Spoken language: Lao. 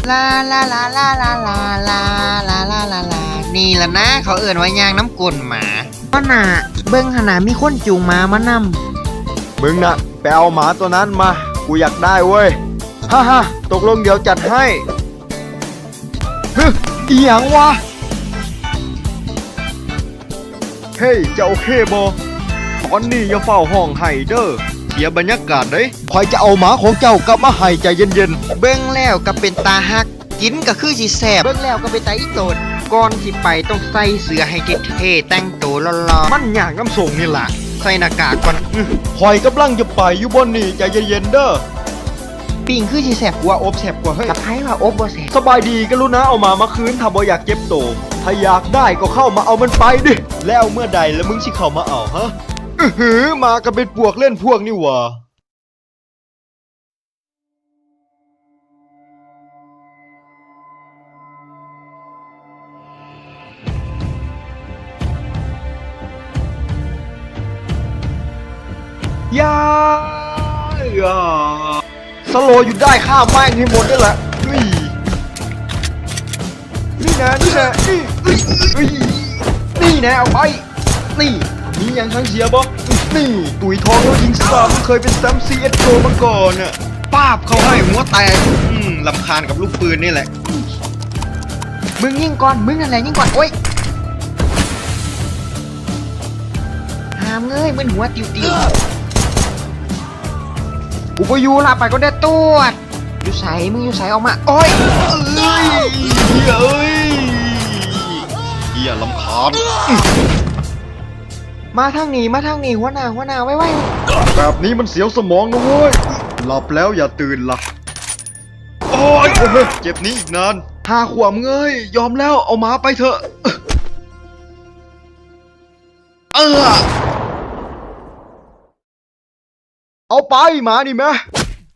ລາ ລາ ລາ ນີ້ລະນາ ເຂົາເອີ້ນວ່າຍ່າງນຳກົ້ນໝາ. ຫົວໜ້າ ເບິ່ງຫັ້ນນະ ມີຄົນຈູງໝາມານຳ. ມຶງນະ ໄປເອົາໝາຕົວນັ້ນມາ ກູຢາກໄດ້ເວີຍ. ຮະຮະ ຕົກລົງ ດຽວຈັດໃຫ້. ຮຶ ອີ່ຫຍັງວະ? ເຮີ້ຍ ເຈົ້າໂອເຄບໍ່? ຕອນນີ້ຢ່າຟ້າວຮ້ອງໄຫ້ເດີ້ ເສຍບັນຍາກາດເດ້. ຂ້ອຍຈະເອົາໝາຂອງເຈົ້າກັບມາໃຫ້ ໃຈເຢັນໆ. ເບິ່ງແລ້ວກໍເປັນຕາຮັກ ກິນກໍຄືຊິແຊບ ເບິ່ງແລ້ວກໍເປັນຕາອີ່ຕົນ. ກ່ອນຊິໄປຕ້ອງໃສ່ເສື້ອໃຫ້ເທ່ໆ ແຕ່ງໂຕຫຼໍ່ໆ. ມັນຍາກນຳສົ່ງນີ້ລະ ໃສ່ໜ້າກາກກ່ອນ. ອື ຂ້ອຍກຳລັງຈະໄປຢູ່ບ່ອນນີ້ ໃຈເຢັນໆເດີ້. ປີ້ງຄືຊິແຊບກວ່າ ອົບແຊບກວ່າເຮີ້ຍ. ກັບໃຜວ່າອົບບໍ່ແຊບ? ສະບາຍດີ ກະລຸນາເອົາໝາມາຄືນ ຖ້າບໍ່ຢາກເຈັບໂຕ. ຖ້າຢາກໄດ້ກໍເຂົ້າມາເອົາມັນໄປດິ. ແລ້ວເມື່ອໃດລະມຶງຊິເຂົ້າມາເອົາ ຮະ? ອືຫື ໝາກໍເປັນພວກເຫຼັ້ນພວກນີ້ຫວ່າ. ຢ່າ ຢ່າ ສະໂລຢູ່ໄດ້ ຂ້າແມ່ງໃຫ້ໝົດນີ້ແຫຼະ. ເຮີ້ຍ ນີ້ນະ ນີ້ນະ ນີ້ ເອີຍ ເອີຍ ນີ້ນະ ເອົາໄປ. ນີ້ ມີຫຍັງທັງເສຍບໍ່? ນີ້ ຕຸ້ຍທອງແລ້ວຍິງຊາ ເຄີຍເປັນແຊ້ມ ຊີເອັດໂກ ມາກ່ອນນະ. ປາບ ເຂົ້າໃຫ້ຫົວແຕກ. ອືມ ລຳຄານກັບລູກປືນນີ້ແຫຼະ. ມຶງຍິງກ່ອນ ມຶງນັ້ນແຫຼະຍິງກ່ອນ. ໂອ້ຍ ຫາມເອີຍ ມຶນຫົວຕິວໆ. ກູບໍ່ຢູ່ລະ ໄປກ່ອນເດີ້ ຕວດ. ຢູ່ໃສ? ມຶງຢູ່ໃສ? ອອກມາ. ໂອ້ຍ ເອີຍ ເອີຍ ເອີຍ ເອີຍ ລຳຄານ. ມາທາງນີ້ ມາທາງນີ້ ຫົວໜ້າ ຫົວໜ້າ ໄວໆ. ແບບນີ້ມັນເສຍສະໝອງນະເວີຍ. ຫຼັບແລ້ວຢ່າຕື່ນລະ. ໂອ້ຍ ເຈັບນີ້ອີກນານ. ຫ້າຂວບເອີຍ ຍອມແລ້ວ ເອົາໝາໄປເຖາະ. ເອີ ເອົາໄປ ໝານີ້ແມະ.